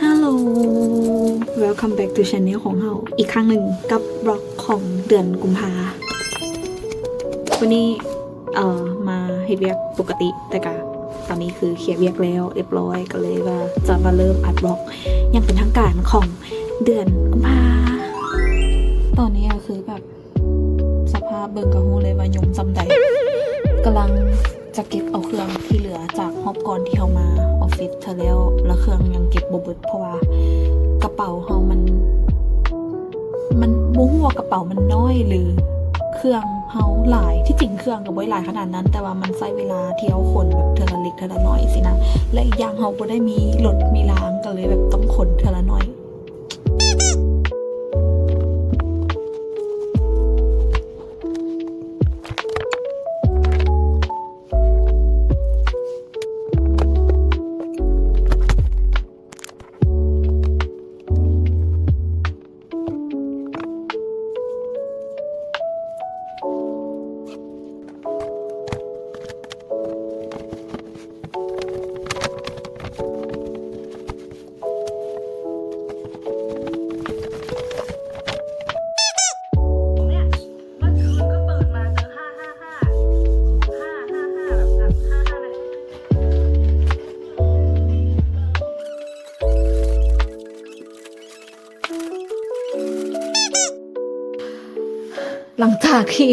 Hello, welcome back to channel ຂອງເຮົາອີກຄັ້ງໜຶ່ງກັບ vlog ຂອງເດືອນກຸມພາ. ມື້ນີ້ ເອີ ມາເຮັດວຽກປົກກະຕິ ແຕ່ກະຕອນນີ້ຄືເຄຍວຽກແລ້ວຮຽບຮ້ອຍ ກໍເລີຍວ່າຈະມາເລີ່ມອັດ vlog ຢ່າງເປັນທາງການຂອງເດືອນກຸມພາ. ຕອນນີ້ກໍຄືແບບ ສະພາບເບິ່ງກໍຮູ້ເລີຍວ່າຍົມສ່ຳໃດ. ກຳລັງຈະເກັບເອົາເຄື່ອງທີ່ເຫຼືອຈາກຮອບກ່ອນທີ່ເຮົາມາອອບຟິດເທື່ອແລ້ວ ແລ້ວເຄື່ອງຍັງເກັບບໍ່ເບິດ ເພາະວ່າກະເປົາເຮົາມັນ ມັນ ບໍ່ຮູ້ວ່າກະເປົາມັນນ້ອຍ ຫຼື ເຄື່ອງເຮົາຫຼາຍ. ທີ່ຈິງເຄື່ອງກໍບໍ່ໄດ້ຫຼາຍຂະໜາດນັ້ນ ແຕ່ວ່າມັນໃຊ້ເວລາທີ່ເຮົາຂົນແບບເທື່ອລະເລັກເທື່ອລະໜ້ອຍຊີ້ນະ ແລະ ອີກຢ່າງເຮົາບໍ່ໄດ້ມີລົດມີລາງ ກໍເລີຍແບບຕ້ອງຂົນເທື່ອລະໜ້ອຍ. ຫຼັງຈາກທີ່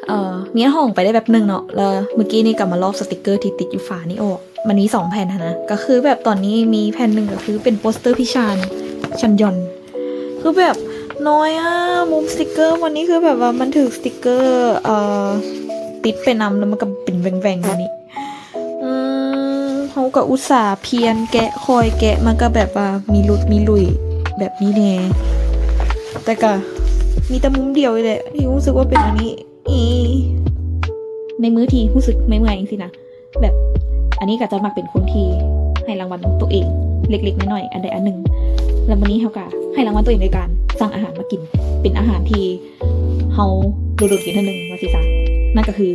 ເອີ ມີຫ້ອງໄປໄດ້ແປັບໜຶ່ງເນາະ ແລ້ວມື້ກີ້ນີ້ກໍມາລອກສະຕິກເກີທີ່ຕິດຢູ່ຝານີ້ອອກ. ມັນມີສອງແຜ່ນຫັ້ນນະ ກໍຄືແບບຕອນນີ້ມີແຜ່ນໜຶ່ງກໍຄືເປັນໂປສເຕີພີ່ຊານ ຊັນຢອນ ຄືແບບນ້ອຍອະ ມຸມສະຕິກເກີມັນນີ້ ຄືແບບວ່າມັນຖືກສະຕິກເກີ ເອີ ຕິດໄປນຳ ແລ້ວມັນກໍເປັນແຫວ່ງໆແບບນີ້. ອືມ ເຮົາກໍອຸດສາພຽນແກະ ຄ່ອຍແກະ ມັນກໍແບບວ່າມີຫຼຸດມີຫຼຸຍແບບນີ້ແດ່ ແຕ່ກໍມີແຕ່ມຸມດຽວນີ້ແຫຼະທີ່ຮູ້ສຶກວ່າເປັນອັນນີ້. ອີ ໃນມື້ທີ່ຮູ້ສຶກເມື່ອຍໆຈັ່ງຊີ້ນະ ແບບ ອັນນີ້ກໍຈະມັກເປັນຄົນທີ່ໃຫ້ລາງວັນຕົວເອງເລັກໆນ້ອຍໆ ອັນໃດອັນໜຶ່ງ. ແລ້ວມື້ນີ້ເຮົາກໍໃຫ້ລາງວັນຕົວເອງໂດຍການສັ່ງອາຫານມາກິນ ເປັນອາຫານທີ່ເຮົາດົນໆກິນເທື່ອໜຶ່ງວ່າຊີ້ຊະ ນັ້ນກໍຄື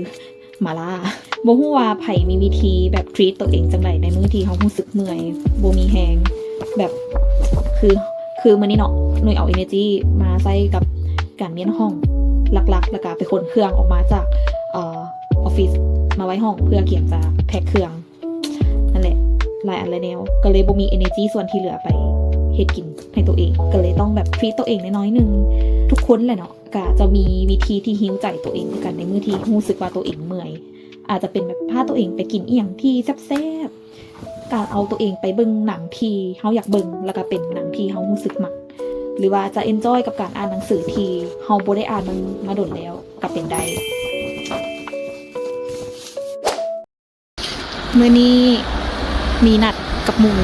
ໝາລ່າ. ບໍ່ຮູ້ວ່າໃຜມີວິທີແບບທຣີດຕົວເອງຈັ່ງໃດໃນມື້ທີ່ເຮົາຮູ້ສຶກເມື່ອຍ ບໍ່ມີແຮງ ແບບ ຄື ຄືມື້ນີ້ເນາະ ໜຸ່ຍເອົາເອເນີຈີມາໃຊ້ກັບການມ້ຽນຫ້ອງຫຼັກໆ ແລ້ວກະໄປຂົນເຄື່ອງອອກມາຈາກ ເອີ ອອບຟິດມາໄວ້ຫ້ອງ ເພື່ອກຽມຈະແພັກເຄື່ອງ. ນັ້ນແຫຼະ ຫຼາຍອັນຫຼາຍແນວ ກໍເລີຍບໍ່ມີເອເນີຈີສ່ວນທີ່ເຫຼືອໄປເຮັດກິນໃຫ້ຕົວເອງ ກໍເລີຍຕ້ອງແບບທຣີດຕົວເອງໜ້ອຍໆໜຶ່ງ. ທຸກຄົນແຫຼະເນາະ ກະຈະມີວິທີທີ່ຮີວໃຈຕົວເອງຄືກັນ ໃນມື້ທີ່ຮູ້ສຶກວ່າຕົວເອງເມື່ອຍ ອາດຈະເປັນແບບພາຕົວເອງໄປກິນອີ່ຫຍັງທີ່ແຊບໆ ກະເອົາຕົວເອງໄປເບິ່ງໜັງທີ່ເຮົາຢາກເບິ່ງ ແລ້ວກະເປັນໜັງທີ່ເຮົາຮູ້ສຶກມັກ ຫຼືວ່າຈະເອັນຈອຍກັບການອ່ານໜັງສືທີ່ເຮົາບໍ່ໄດ້ອ່ານມັນມາດົນແລ້ວກະເປັນໄດ້. ມື້ນີ້ມີນັດກັບໝູ່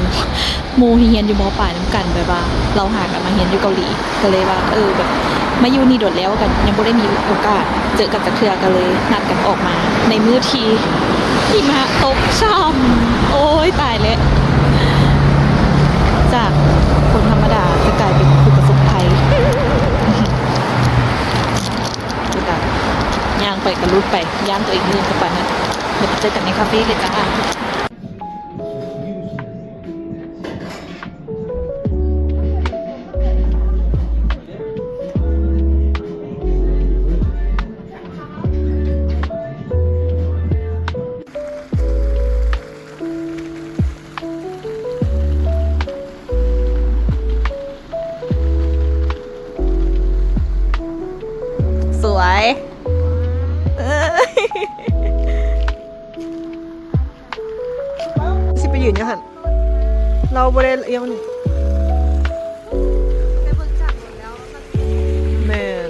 ໝູ່ທີ່ຮຽນຢູ່ ມ.ປາຍ ນຳກັນ ແບບວ່າເຮົາຫາກັນມາຮຽນຢູ່ເກົາຫຼີ ກໍເລີຍວ່າ ເອີ ແບບມາຢູ່ນີ້ດົນແລ້ວ ກໍຍັງບໍ່ໄດ້ມີໂອກາດເຈີກັນຈັກເທື່ອ ກໍເລີຍນັດກັນອອກມາໃນມື້ທີ່ຫິມະຕົກຊ່ຳ. ໂອ້ຍ ຕາຍແລ້ວ ຈາກຄົນທຳມະດາຈະກາຍເປັນຜູ້ປະສົບໄພ. ຄືກັນ ຍ່າງໄປກໍຫຼຸດໄປ ຢ້ານຕົວເອງລື່ນເຂົ້າໄປຫັ້ນ. ດຽວໄປເຈີກັນໃນຄາເຟເລີຍຈ້າ. ສວຍ ຊິໄປຢືນຢູ່ຫັ້ນ ລາວບໍ່ໄດ້ຍັງ ແມ່ນ.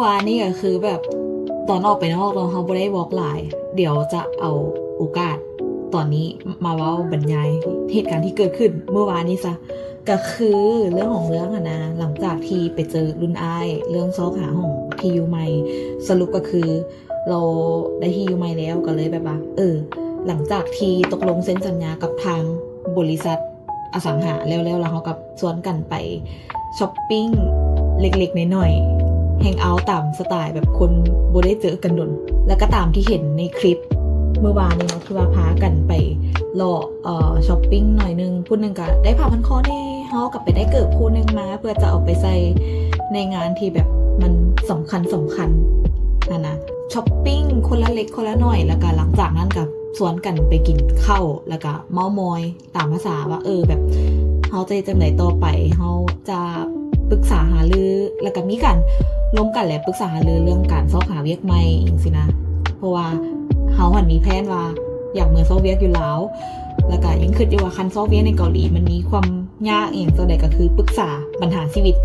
ວານນີ້ກໍຄືແບບຕອນອອກໄປນອກເນາະ ເຮົາບໍ່ໄດ້ວອກຫຼາຍ ດຽວຈະເອົາໂອກາດຕອນນີ້ມາເວົ້າບັນຍາຍເຫດການທີ່ເກີດຂຶ້ນມື້ວານນີ້ຊະ. ກໍຄືເລື່ອງຂອງເລື່ອງຫັ້ນນະ ຫຼັງຈາກທີ່ໄປເຈີລຸ້ນອ້າຍເລື່ອງຊອກຫາຫ້ອງທີ່ຢູ່ໃໝ່ ສະຫຼຸບກໍຄື ລາວໄດ້ທີ່ຢູ່ໃໝ່ແລ້ວ ກໍເລີຍແບບວ່າ ເອີ ຫຼັງຈາກທີ່ຕົກລົງເຊັນສັນຍາກັບທາງບໍລິສັດອະສັງຫາແລ້ວໆ ແລ້ວເຮົາກໍຊວນກັນໄປຊັອບປິງເລັກໆນ້ອຍໆ ແຮງເອົາຕາມສະໄຕລ໌ແບບຄົນບໍ່ໄດ້ເຈີກັນດົນ ແລ້ວກໍຕາມທີ່ເຫັນໃນຄລິບມື້ວານນີ້ເນາະ ທີ່ວ່າພາກັນໄປເລາະ ເອີ ຊັອບປິງໜ້ອຍໜຶ່ງ ຜູ້ໜຶ່ງກໍໄດ້ຜ້າພັນຄໍແດ່ ເຮົາກໍໄປໄດ້ເກີບຄູ່ໜຶ່ງມາ ເພື່ອຈະເອົາໄປໃສ່ໃນງານທີ່ແບບມັນສຳຄັນໆຫັ້ນນະ. ຊັອບປິງຄົນລະເລັກຄົນລະໜ້ອຍ ແລ້ວກະຫຼັງຈາກນັ້ນກະຊວນກັນໄປກິນເຂົ້າ ແລ້ວກະເມົາມອຍຕາມພາສາວ່າ ເອີ ແບບເຮົາຈະເຮັດຈັ່ງໃດຕໍ່ໄປ ເຮົາຈະປຶກສາຫາລື ແລ້ວກະມີການລົມກັນແຫຼະ ປຶກສາຫາລືເລື່ອງການຊອກຫາວຽກໃໝ່ຈັ່ງຊີ້ນະ ເພາະວ່າເຮົາຫັ້ນມີແພນວ່າຢາກເມືອຊອກວຽກຢູ່ລາວ ແລ້ວກະຍັງຄິດຢູ່ວ່າຄັນຊອກວຽກໃນເກົາຫຼີມັນມີຄວາມ ຍາກອີ່ຫຍັງຈັ່ງໃດກໍຄືປຶກສາບັນຫາຊີວິດ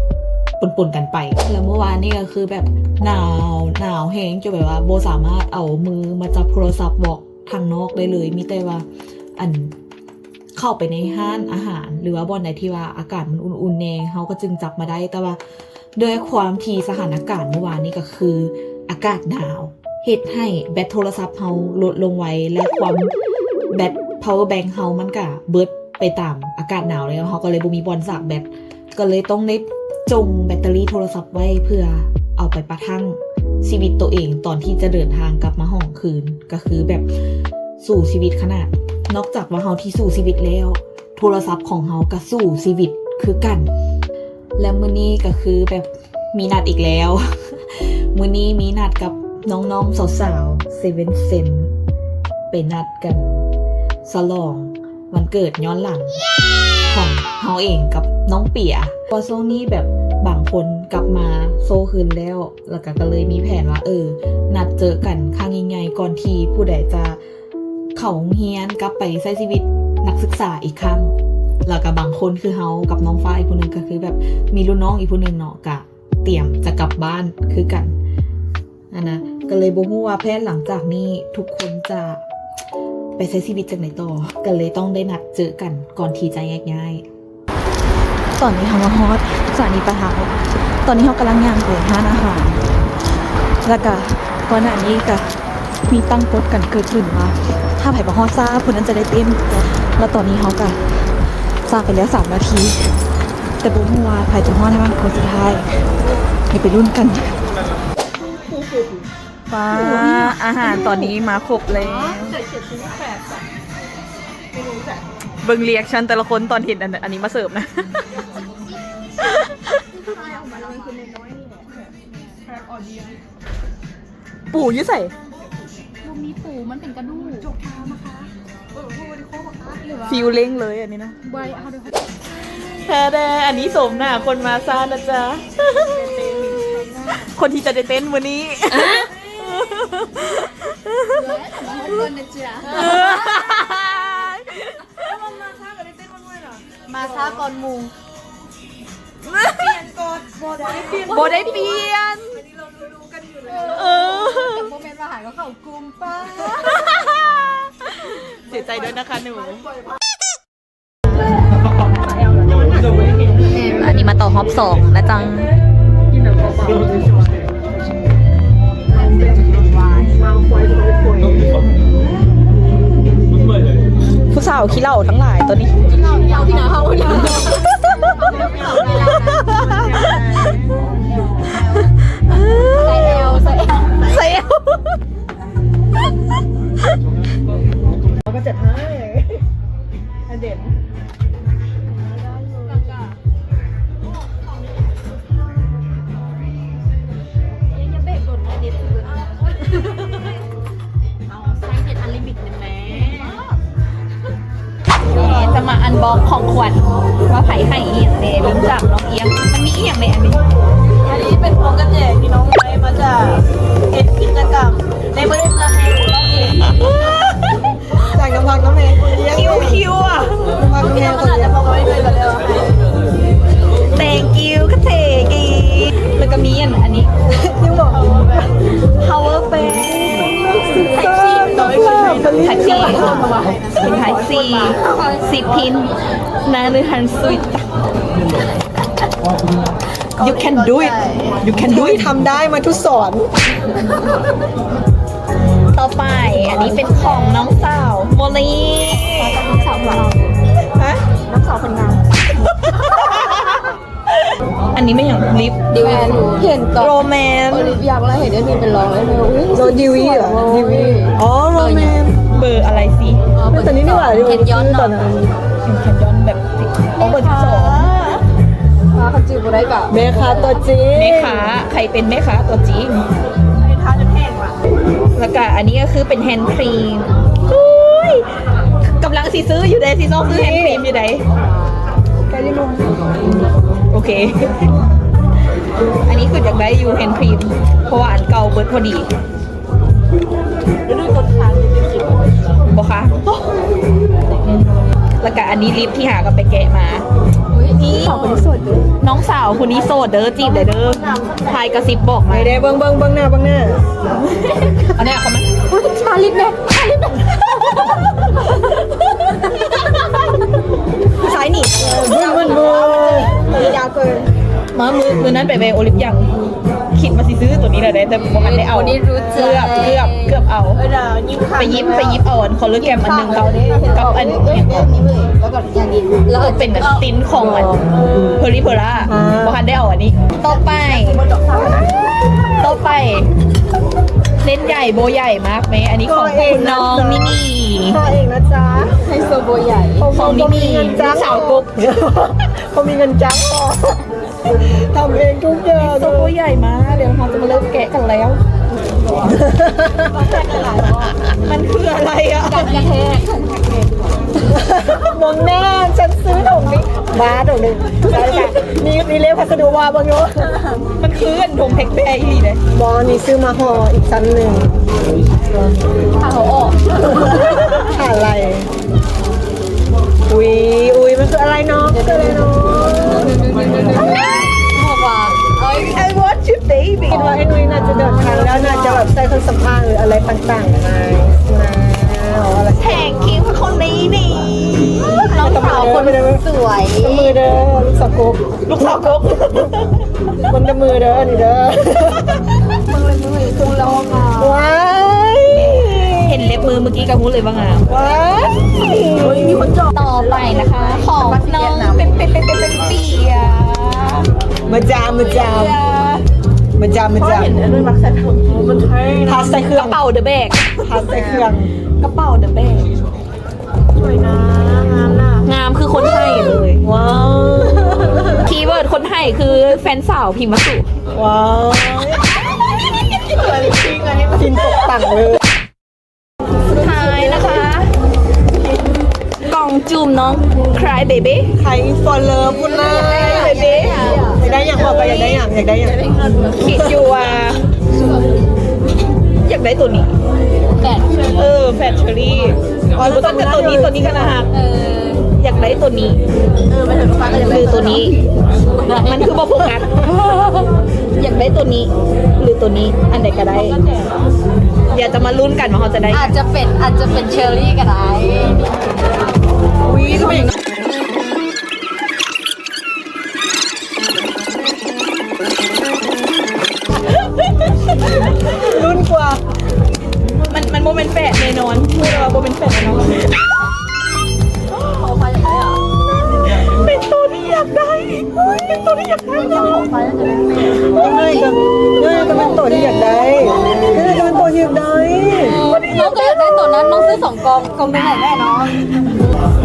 ປົນໆກັນໄປ. ແລ້ວມື້ວານນີ້ກໍຄືແບບໜາວ ໜາວແຮງຈົນແບບວ່າບໍ່ສາມາດເອົາມືມາຈັບໂທລະສັບບອກທາງນອກໄດ້ເລີຍ ມີແຕ່ວ່າ ອັນ ເຂົ້າໄປໃນຮ້ານອາຫານ ຫຼືວ່າບ່ອນໃດທີ່ວ່າອາກາດມັນອຸ່ນໆແດ່ ເຮົາກໍຈຶ່ງຈັບມາໄດ້ ແຕ່ວ່າດ້ວຍຄວາມທີ່ສະຖານະການມື້ວານນີ້ກໍຄືອາກາດໜາວ ເຮັດໃຫ້ແບັດໂທລະສັບເຮົາລົດລົງໄວ ແລະ ຄວາມແບັດພາວເວີແບັງເຮົາມັນກະເບິດໄປຕາມອາກາດໜາວແລ້ວ ເຮົາກໍເລີຍບໍ່ມີບ່ອນຊາກແບັດ ກໍເລີຍຕ້ອງໄດ້ຈົ່ງແບັດເຕີຣີໂທລະສັບໄວ້ ເພື່ອເອົາໄປປະທັງຊີວິດໂຕເອງຕອນທີ່ຈະເດີນທາງກັບມາຫ້ອງຄືນ ກໍຄືແບບສູ້ຊີວິດຂະໜາດ ນອກຈາກວ່າເຮົາທີ່ສູ້ຊີວິດແລ້ວ ໂທລະສັບຂອງເຮົາກໍສູ້ຊີວິດຄືກັນ. ແລະ ມື້ນີ້ກໍຄືແບບມີນັດອີກແລ້ວ ມື້ນີ້ມີນັດກັບນ້ອງໆສາວໆ Seven Sense ໄປນັດກັນສະຫຼອງວັນເກີດຍ້ອນຫຼັງຂອງເຮົາເອງກັບນ້ອງເປຍ ເພາະວ່າຊ່ວງນີ້ແບບບາງຄົນກັບມາໂຊຄືນແລ້ວ ແລ້ວກໍ ກໍເລີຍມີແຜນວ່າ ເອີ ນັດເຈີກັນຄັ້ງໃຫຍ່ໆ ກ່ອນທີ່ຜູ້ໃດຈະ ເຂົ້າໂຮງຮຽນ ກັບໄປໃຊ້ຊີວິດນັກສຶກສາອີກຄັ້ງ ແລ້ວກະບາງຄົນຄືເຮົາກັບນ້ອງຟ້າອີກຜູ້ໜຶ່ງ ກະຄືແບບມີລຸ້ນນ້ອງອີກຜູ້ໜຶ່ງເນາະ ກະຕຽມຈະກັບບ້ານຄືກັນຫັ້ນນະ ກະເລີຍບໍ່ຮູ້ວ່າແຜນຫຼັງຈາກນີ້ທຸກຄົນຈະໄປໃຊ້ຊີວິດຈັ່ງໃດຕໍ່ ກະເລີຍຕ້ອງໄດ້ນັດເຈີກັນກ່ອນທີ່ຈະແຍກຍ້າຍ. ຕອນນີ້ເຮົາມາຮອດສະຖານີປາຍທາງແລ້ວ ຕອນນີ້ເຮົາກຳລັງຍ່າງໄປຮ້ານອາຫານ ແລ້ວກະກ່ອນໜ້ານີ້ກະມີຕັ້ງກົດກັນເກີດຂຶ້ນວ່າ ຖ້າໃຜມາຮອດຊ້າ ຜູ້ນັ້ນຈະໄດ້ເຕັ້ນ ແລ້ວຕອນນີ້ເຮົາກະຊ້າໄປແລ້ວສາມນາທີ ແຕ່ບໍ່ຮູ້ວ່າໃຜຈະຮອດໃຫ້ມັນຄົນສຸດທ້າຍ ດຽວໄປລຸ້ນກັນ. ປ້າ ອາຫານຕອນນີ້ມາຄົບແລ້ວ ເບິ່ງ reaction ແຕ່ລະຄົນຕອນເຫັນອັນ ອັນນີ້ມາເສີບນະ. ປູຢູ່ໃສ? ບໍ່ມີປູ ມັນເປັນກະດູກ. ຟີລລິ້ງເລີຍອັນນີ້ນະ. ແທ້ແດ່ ອັນນີ້ສົມໜ້າຄົນມາຊ້ານະຈ໊ະ ຄົນທີ່ຈະໄດ້ເຕັ້ນມື້ນີ້. ມາຊ້າກ່ອນໝູ່ ບໍ່ໄດ້ປ່ຽນ ບໍ່ໄດ້ປ່ຽນ ເອີ ບໍ່ແມ່ນວ່າຫາກໍເຂົ້າກຸ່ມປ້າ ເສຍໃຈດ້ວຍນະຄະໜູ. ອັນນີ້ມາຕໍ່ຮອບສອງນະຈັງ. ຜູ້ສາວຂີ້ເຫຼົ້າທັງຫຼາຍຕອນນີ້ ຂີ້ເຫຼົ້າເຮົາ ໃສ່ແອວ ໃສ່ແອວ ໃສ່ແອວ. ເຮົາກໍຈັດໃຫ້ ອາເດນ ຢ່າເບຣກດົນ ອາເດນຊິເບິດ. ເອົາ ໃຊ້ເນັດອັນລິມິດແດ່. ແມ່ຈະມາອັນບັອກຂອງຂວັນ ວ່າໃຜໃຫ້ອີ່ຫຍັງແດ່ ເລີ່ມຈາກນ້ອງອຽງ. ມັນມີອີ່ຫຍັງໃນອັນນີ້? ອັນນີ້ເປັນພວງກະແຈທີ່ນ້ອງໄດ້ມາຈາກເຮັດກິດຈະກຳ ໃນມື້ເຮັດງານໃຫ້ນ້ອງເອງ. ຈາກນ້ຳພັກນ້ຳແຮງຄົນລ້ຽງ ຄິວໆ ນ້ຳພັກນ້ຳແຮງຄົນລ້ຽງ. Thank you ກະເທກີ ແລ້ວກໍມີອັນ ອັນນີ້ ຍັງບອກ 나는 할 수 있다. You can do it. You can do it. ເธอทำได้ มาทุสอน ต่อไป อันนี้เป็นของน้องสาวโมลี น้องสาวของเรา ฮะ น้องสาวคนงาม อันนี้แม่นหยัง ลิป ดิว เห็นตอน โรแมน โอลิฟยักษ์แล้วเห็นไอ้นี่เป็นรองเลย โร ดิวีเหรอ ดิวี อ๋อ โรแมน เบอร์อะไรสิ อ๋อ เบอร์ แต่นี่นี่หว่า เห็นย้อนหน่อย ตอนนั้น เห็นย้อนแบบ อ๋อ เบอร์สิบสอง ว่าเขาจื่อบ่ได้กะ แม่ค้าตัวจริง แม่ค้า ใครเป็นแม่ค้าตัวจริง ทาจนแห้งว่ะ แล้วก็อันนี้ก็คือเป็นแฮนด์ครีม อุ้ย กำลังสิซื้ออยู่เด้ สิซอกซื้อแฮนด์ครีมอยู่เด้ ใกล้จะลง โอเค อันนี้คืออยากได้อยู่แฮนด์ครีม เพราะว่าอันเก่าเบิดพอดี บ่คะ แล้วก็อันนี้ลิปที่หาก็ไปแกะมา อุ๊ย นี่ น้องสาวคนนี้โสดเด้อ จีบได้เด้อ ทายกระซิบบอกมา ได้ๆ เบิ่งๆ เบิ่งหน้า เบิ่งหน้า เอาหน้าเข้ามา อุ๊ย ทาลิปแน่ ทาลิปแน่ ซ้ายนี่ บึ้นๆๆ ยาวเกิน มามื้อ มื้อนั้นไปแวะโอลิฟยัง คิดว่าสิซื้อตัวนี้แหละเด้ แต่บ่ทันได้เอา คนนี้รู้ใจ เกือบ เกือบ เกือบเอา เออ เดี๋ยวยิงค่ะ ไปหยิบ ไปหยิบเอาอันคอลเลอร์แกรมอันหนึ่งกับ กับอัน แล้วก็อย่างนี้ แล้วก็เป็นแบบตินของอัน เออ เพอร์ลี่เพอร่า อ่า บ่ทันได้เอาอันนี้ ต่อไป ต่อไป เล่นใหญ่โบใหญ่มากแม่ อันนี้ของคุณน้องมินิ พ่อเองนะจ๊ะ ไฮโซโบใหญ่ ของมินิ ลูกสาวกก เขามีเงินจ้างหรอ ทำเองทุกอย่าง โซ่ใหญ่มาก เดี๋ยวเราจะมาเริ่มแกะกันแล้ว มันคืออะไรอะ กันกระแทก มองหน้า ฉันซื้อถุงนี้ บ้า ถุงหนึ่ง ได้ค่ะ มี มีเลขพัสดุว่าบ้างเนาะ มันคืออันถุงแพ็คแบร์อีหลีเด้ บอ นี่ซื้อมาห่ออีกชั้นหนึ่ง เอาออก อะไร อุ๊ย อุ๊ย มันคืออะไรเนาะ คืออะไรเนาะ บอกว่า เอ้ย I want you baby คิดว่าไอ้นุ้ยน่าจะเดินทางแล้ว น่าจะแบบใส่เครื่องสำอางหรืออะไรต่างๆ มา มา เอาอะไร แทงคิงคือคนนี้นี่ น้องสาวคนสวย ตบมือเด้อ ลูกสาวกก ลูกสาวกก คนตบมือเด้อ นี่เด้อ มึงเลยมึงเลยกูร้องอ่ะ ว้าย เห็นเล็บมือเมื่อกี้ก็รู้เลยว่างาม ว้าย เฮ้ย มีคนจอง ต่อไปนะคะ ของน้องเป็น เป็น เป็น เป็น เป็นเปีย มาจ้า มาจ้า มาจ้า มาจ้า เห็นอันนั้นมักใส่ถุง มันใช่นะ ทาใส่เครื่อง กระเป๋า The Bag ทาใส่เครื่อง กระเป๋า The Bag สวยนะ งามนะ งามคือคนไทยเลย ว้าว คีย์เวิร์ดคนไทยคือแฟนสาวพิมพ์มาสุ ว้าว สวยจริง อันนี้ ฟินตกแต่งเลย สุดท้ายนะคะ กล่องจุ่มน้อง Cry Baby Crying for Love พุ้นนะ Baby อยากได้หยัง บอกไป อยากได้หยัง อยากได้หยัง คิดอยู่ว่า อยากได้ตัวนี้ แฟด เออ แฟดเชอรี่ อ๋อ บ่ต้องแต่ตัวนี้ ตัวนี้ก็น่าฮัก เออ อยากได้ตัวนี้ เออ ไปเถอะ ลูกค้าก็อยากได้ หรือตัวนี้ มันคือบ่โฟกัส อยากได้ตัวนี้ หรือตัวนี้ อันใดก็ได้ เดี๋ยวจะมาลุ้นกันว่าเขาจะได้ อาจจะเป็น อาจจะเป็นเชอรี่ก็ได้ อุ๊ย ทำไม ลุ้นกว่า มัน มันบ่เป็นแฝดแน่นอน พูดเลยว่าบ่เป็นแฝดแน่นอน ขออภัย เป็นตัวที่อยากได้ เป็นตัวที่อยากได้ ขออภัย เอ้ย ก็ เอ้ย ก็เป็นตัวที่อยากได้ เอ้ย ก็เป็นตัวที่อยากได้ น้องก็อยากได้ตัวนั้น น้องซื้อสองกล่อง กล่องหนึ่งแหละแม่เนาะ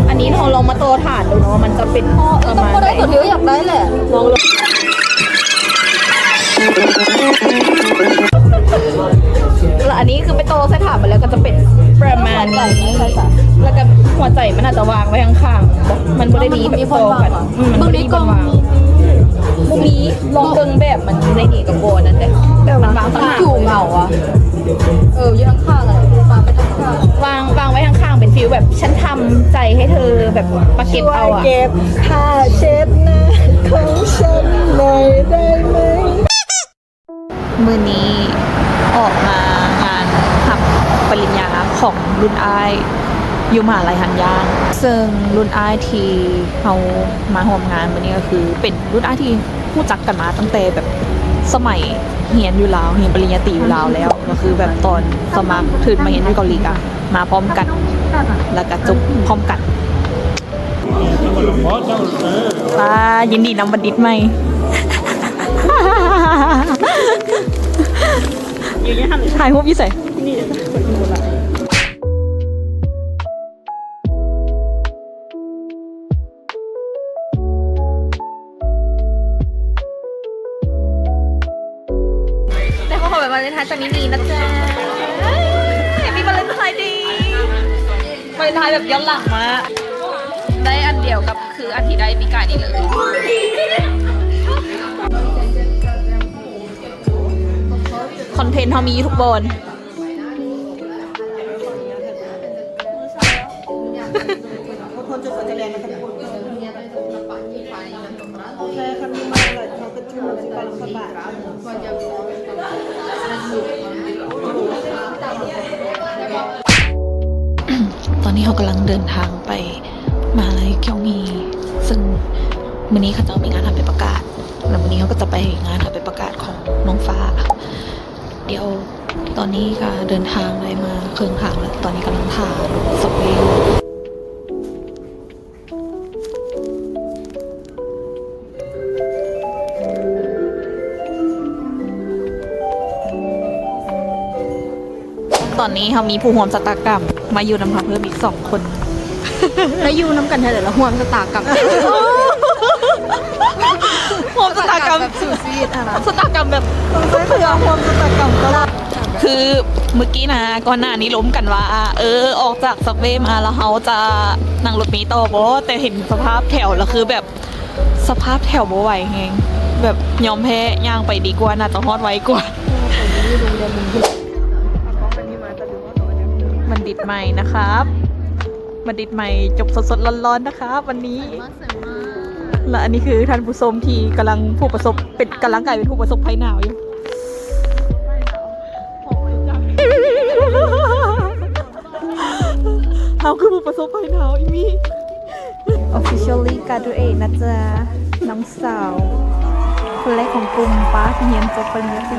อันนี้เราลองมาต่อฐานดูเนาะ มันจะเป็นประมาณไหน ตัวที่อยากได้แหละ ลองเลย แล้วอันนี้คือไปต่อใส่ฐานมาแล้วก็จะเป็นประมาณนี้ แล้วก็หัวใจมันอาจจะวางไว้ข้างๆ มันบ่ได้มีแบบต่อกัน อืม มันบ่ได้มีแบบวาง บ่มี ลองเบิ่งแบบมันอยู่ในนี้กับบ่นั่นแหละ แบบมันวางข้างหน้า อยู่เหงาอะ เออ อยู่ข้างๆ อะ วางไว้ข้างๆ วาง วางไว้ข้างๆ เป็นฟีลแบบ "ฉันทำใจให้เธอแบบมาเก็บเอาอะ" ช่วยเก็บผ้าเช็ดหน้าของฉันหน่อยได้ไหม มื้อนี้ออกมางานรับปริญญาของรุ่นอ้าย ຢູ່ມະຫາໄລຮັນຍ່າງ ເຊິ່ງລຸ້ນອ້າຍທີ່ເຮົາມາຮ່ວມງານມື້ນີ້ກໍຄືເປັນລຸ້ນອ້າຍທີ່ຮູ້ຈັກກັນມາຕັ້ງແຕ່ແບບສະໄໝຮຽນຢູ່ລາວ ຮຽນປະລິນຍາຕີຢູ່ລາວແລ້ວ ກໍຄືແບບຕອນສະໝັກທຶນມາຮຽນຢູ່ເກົາຫຼີກະມາພ້ອມກັນ ແລ້ວກະຈົບພ້ອມກັນ. ປ້າ ຍິນດີນຳບັນດິດໃໝ່. ຖ່າຍຮູບຢູ່ໃສ? ໄດ້ຂອງຂວັນວາເລັນໄທນ໌ຈາກມິມີນນະຈ໊ະ. Happy Valentine Day. ວາເລັນໄທນ໌ແບບຍ້ອນຫຼັງມາ ໄດ້ອັນດຽວກັບຄືອັນທີ່ໄດ້ປີກາຍນີ້ເລີຍ. ຄອນເທັນເຮົາມີຢູ່ທຸກບ່ອນ. ຕອນນີ້ເຮົາກຳລັງເດີນທາງໄປມະຫາໄລກຽວມີ ເຊິ່ງມື້ນີ້ເຂົາເຈົ້າມີງານຮັບໃບປະກາດ ແລ້ວມື້ນີ້ເຮົາກໍຈະໄປງານຮັບໃບປະກາດຂອງນ້ອງຟ້າ. ດຽວຕອນນີ້ກໍເດີນທາງໄດ້ມາເຄິ່ງທາງແລ້ວ ຕອນນີ້ກຳລັງຖ້າລົດຊັບເວ. ຕອນນີ້ເຮົາມີຜູ້ຮ່ວມຊະຕາກຳມາຢູ່ນຳເຮົາເພີ່ມອີກສອງຄົນ. ແລ້ວຢູ່ນຳກັນເທົ່າໃດລະຮ່ວມຊະຕາກຳ? ຮ່ວມຊະຕາກຳ ແບບສູ້ຊີວິດຫັ້ນນະ ຊະຕາກຳແບບ ເພື່ອຮ່ວມຊະຕາກຳຕະຫຼອດ. ຄືມື້ກີ້ນະ ກ່ອນໜ້ານີ້ລົມກັນວ່າ ເອີ ອອກຈາກຊັບເວມາແລ້ວເຮົາຈະນັ່ງລົດເມຕໍ່ບໍ່? ແຕ່ເຫັນສະພາບແຖວແລ້ວຄືແບບ ສະພາບແຖວບໍ່ໄຫວແຮງ ແບບຍອມແພ້ ຍ່າງໄປດີກວ່າ ໜ້າຈະຮອດໄວກວ່າ. ບັນດິດໃໝ່ນະຄັບ ບັນດິດໃໝ່ຈົບສົດໆຮ້ອນໆນະຄັບວັນນີ້. ແລະອັນນີ້ຄືທ່ານຜູ້ຊົມທີ່ກຳລັງ ຜູ້ປະສົບ ເປັນ ກຳລັງກາຍເປັນຜູ້ປະສົບໄພໜາວຢູ່. ເຮົາຄືຜູ້ປະສົບໄພໜາວອີ່ໝີ່. Officially graduate ນະຈ໊ະ ນ້ອງສາວຄົນແລກຂອງກຸ່ມປ້າທີ່ຮຽນຈົບປະລິນຍາຕີ.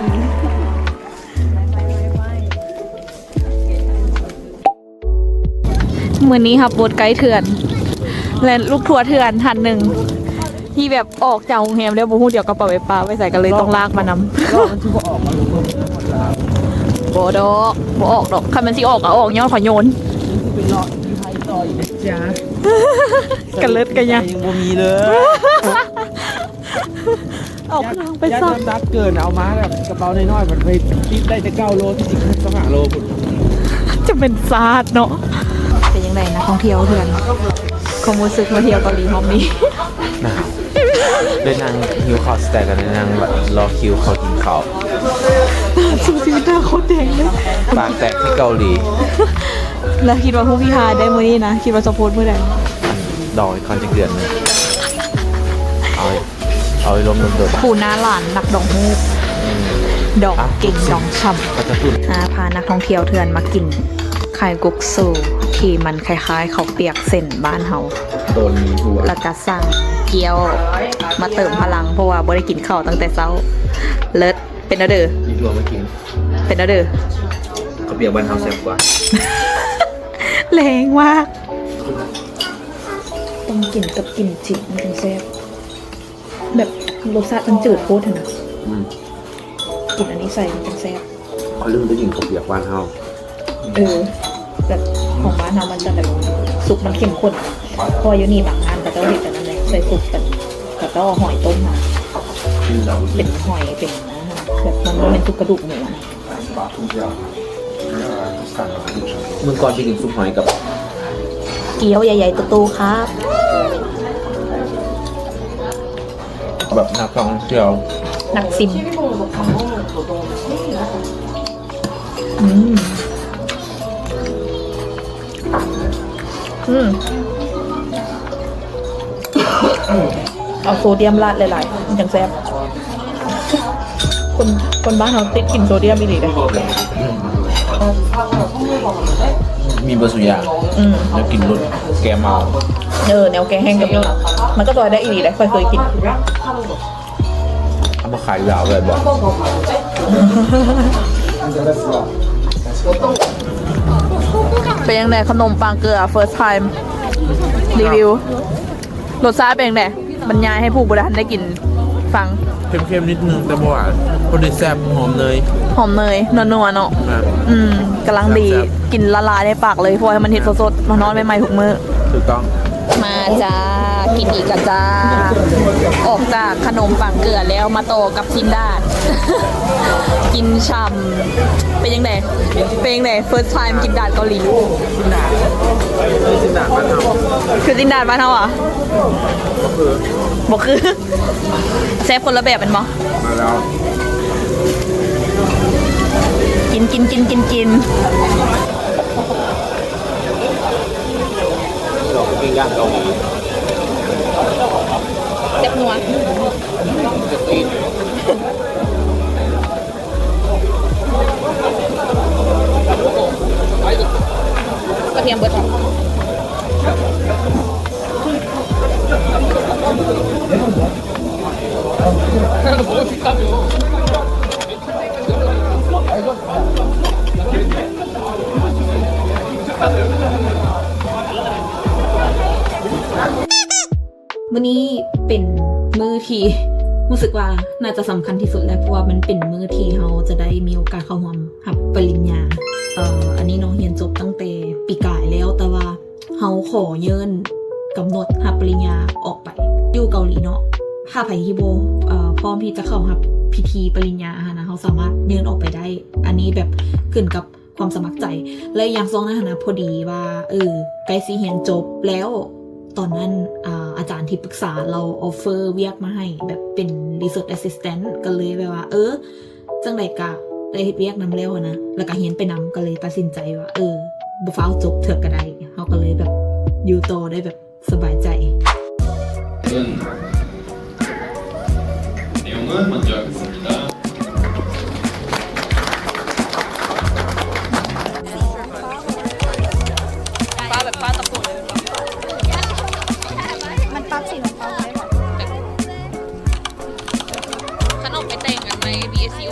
ມື້ນີ້ຮັບບົດໄກເຖື່ອນ ແລະ ລູກທົວເຖື່ອນທ່ານໜຶ່ງ ທີ່ແບບອອກຈາກໂຮງແຮມແລ້ວບໍ່ຮູ້ຊິເອົາກະເປົາໄປປະໄວ້ໃສ ກໍເລີຍຕ້ອງລາກມານຳ. ບໍ່ດອກ ບໍ່ອອກດອກ ຄັນມັນຊິອອກກໍອອກຍ້ອນຂ້ອຍໂຍນ. ກະເລີດກະຍາ ຍັງບໍ່ມີເລີຍ. ເອົາເຄື່ອງໄປຊັກ ຢ້ານນ້ຳໜັກເກີນ ເອົາມາແບບກະເປົານ້ອຍໆ ມັນໄປຕິດໄດ້ແຕ່ເກົ້າໂລ ທີ່ຈິງຂຶ້ນຊາວຫ້າໂລພຸ້ນ. ຈະເປັນຊາດເນາະ. ເປັນຈັ່ງໃດນັກທ່ອງທ່ຽວເພື່ອນ ຄວາມຮູ້ສຶກມາທ່ຽວເກົາຫຼີຮອບນີ້? ໜາວ ໄດ້ນັ່ງຫິວເຂົ້າ ແຕ່ກໍໄດ້ນັ່ງລໍຄິວເຂົ້າກິນເຂົ້າ. ສູ້ຊີວິດ ໜ້າໂຄດແດງເລີຍ ປາກແຕກທີ່ເກົາຫຼີ. ແລ້ວຄິດວ່າຮູ້ພິທາໄດ້ມື້ນີ້ນະ ຄິດວ່າຈະໂພສມື້ໃດ? ດອງອີກກ່ອນຈັກເດືອນໜຶ່ງ ເອົາ ເອົາໃຫ້ລົມດົນໆ. ຜູ້ໜ້າຫຼານນັກດອງຮູບ ດອງເກັ່ງ ດອງຊ່ຳ. ພານັກທ່ອງທ່ຽວເຖື່ອນມາກິນໄຂ່ກົກໂຊ ທີ່ມັນຄ້າຍໆເຂົ້າປຽກເສັ້ນບ້ານເຮົາ ແລ້ວກະສັ່ງກຽວມາເຕີມພະລັງ ເພາະວ່າບໍ່ໄດ້ກິນເຂົ້າຕັ້ງແຕ່ເຊົ້າ. ເລີດ. ເປັນແນວເດີ ເປັນແນວເດີ. ເຂົ້າປຽກບ້ານເຮົາແຊບກວ່າ. ແຮງມາກ. ຕ້ອງກິນກັບກິມຈິມັນຈຶ່ງແຊບ. ແບບລົດຊາດມັນຈືດໂພດຫັ້ນນະ. ອືມ ກິນອັນນີ້ໃສ່ມັນຈັ່ງແຊບ. ຂ້ອຍລືມໄປກິນເຂົ້າປຽກບ້ານເຮົາ. ເອີ ແບບຂອງບ້ານເຮົາມັນຈະແບບຊຸບມັນເຂັ້ມຂຸ້ນ ເພາະວ່າຢູ່ນີ້ບາງຮ້ານເຂົາເຈົ້າເຮັດອັນນັ້ນແຫຼະ ໃສ່ຊຸບແບບເຂົາເຈົ້າເອົາຫອຍຕົ້ມມາ ເປັນຫອຍ ເປັນອັນນັ້ນ ແບບມັນບໍ່ແມ່ນຊຸບກະດູກໝູຫັ້ນນະ. ມື້ກ່ອນຊິກິນຊຸບຫອຍກັບກຽວໃຫຍ່ໆໂຕໆ ຄັບ. ແບບນັກທ່ອງທ່ຽວ ນັກຊິມ. ອືມ ອືມ ເອົາໂຊດຽມລາດຫຼາຍໆ ມັນຈັ່ງແຊບ. ຄົນ ຄົນບ້ານເຮົາຕິດກິນໂຊດຽມອີ່ຫຼີເດ້. ອືມ. ມີເບິດຊຸຢ່າງ. ອືມ ແນວກິນລົດແກ້ເມົາ. ເອີ ແນວແກ້ແຫ້ງກໍມີ. ມັນກໍຊ່ອຍໄດ້ອີ່ຫຼີເດ້ ຂ້ອຍເຄີຍກິນ. ເອົາມາຂາຍຢູ່ລາວໄດ້ບໍ່? ເປັນຈັ່ງໃດຂະໜົມປັງເກືອ first time ຣີວິວ ລົດຊາດເປັນຈັ່ງໃດ? ບັນຍາຍໃຫ້ຜູ້ບໍ່ໄດ້ທັນໄດ້ກິນຟັງ. ເຄັມໆ ນິດໜຶ່ງ ແຕ່ບໍ່ຫວານ ພໍດີແຊບ ຫອມເນີຍ ຫອມເນີຍ ນົວໆ ເນາະ. ແມ່ນ ອືມ ກຳລັງດີ ແຊບໆ ກິນລະລາຍໃນປາກເລີຍ ເພາະວ່າມັນເຮັດ ແມ່ນ ສົດໆ ຮ້ອນໆ ໃໝ່ໆ ທຸກມື້. ຖືກຕ້ອງ. ມາຈ້າ ກິນອີກລະຈ້າ. ອອກຈາກຂະໜົມປັງເກືອແລ້ວ ມາຕໍ່ກັບຊີ້ນດາດ. ກິນຊ່ຳ. ເປັນຈັ່ງໃດ? ເປັນຈັ່ງໃດ? First time ກິນດາດເກົາຫຼີ. ຊີ້ນດາດ ຊີ້ນດາດບ້ານເຮົາ ຄືຊີ້ນດາດບ້ານເຮົາຫວາ? ບໍ່ຄື ບໍ່ຄື. ແຊບຄົນລະແບບແມ່ນບໍ່? ມາແລ້ວ ກິນ ກິນ ກິນ ກິນ ກິນ. ປີ້ງຍ່າງເກົາຫຼີ ແຊບນົວ ກະທຽມເບິດ. ມື້ນີ້ເປັນມື້ທີ່ຮູ້ສຶກວ່າໜ້າຈະສຳຄັນທີ່ສຸດແລ້ວ ເພາະວ່າມັນເປັນມື້ທີ່ເຮົາຈະໄດ້ມີໂອກາດເຂົ້າຮ່ວມຮັບປະລິນຍາ. ເອີ ອັນນີ້ນ້ອງຮຽນຈົບຕັ້ງແຕ່ປີກາຍແລ້ວ ແຕ່ວ່າ ເຮົາຂໍເຍື່ອນກຳນົດຮັບປະລິນຍາອອກໄປ. ຢູ່ເກົາຫຼີເນາະ ຖ້າໃຜທີ່ບໍ່ ເອີ ພ້ອມທີ່ຈະເຂົ້າຮັບພິທີປະລິນຍາຫັ້ນນະ ເຮົາສາມາດຍື່ນອອກໄປໄດ້. ອັນນີ້ແບບຂຶ້ນກັບຄວາມສະໝັກໃຈ ແລະ ອີກຢ່າງຊ່ວງນັ້ນຫັ້ນນະ ພໍດີວ່າ ເອີ ໃກ້ຊິຮຽນຈົບແລ້ວ ຕອນນັ້ນ ອາ ອາຈານທີ່ປຶກສາລາວ offer ວຽກມາໃຫ້ ແບບເປັນ research assistant ກໍເລີຍແບບວ່າ ເອີ ຈັ່ງໃດກະໄດ້ເຮັດວຽກນຳແລ້ວຫັ້ນນະ ແລ້ວກະຮຽນໄປນຳ ກໍເລີຍຕັດສິນໃຈວ່າ ເອີ ບໍ່ຟ້າວຈົບເທື່ອກະໄດ້. ເຮົາກໍເລີຍແບບຢູ່ຕໍ່ໄດ້ແບບສະບາຍໃຈ. ມັນປັບສີນ້ຳຕານໄດ້ບໍ່? ຄັນອອກໄປແຕ່ງງານໃນ ບີເອສຢູ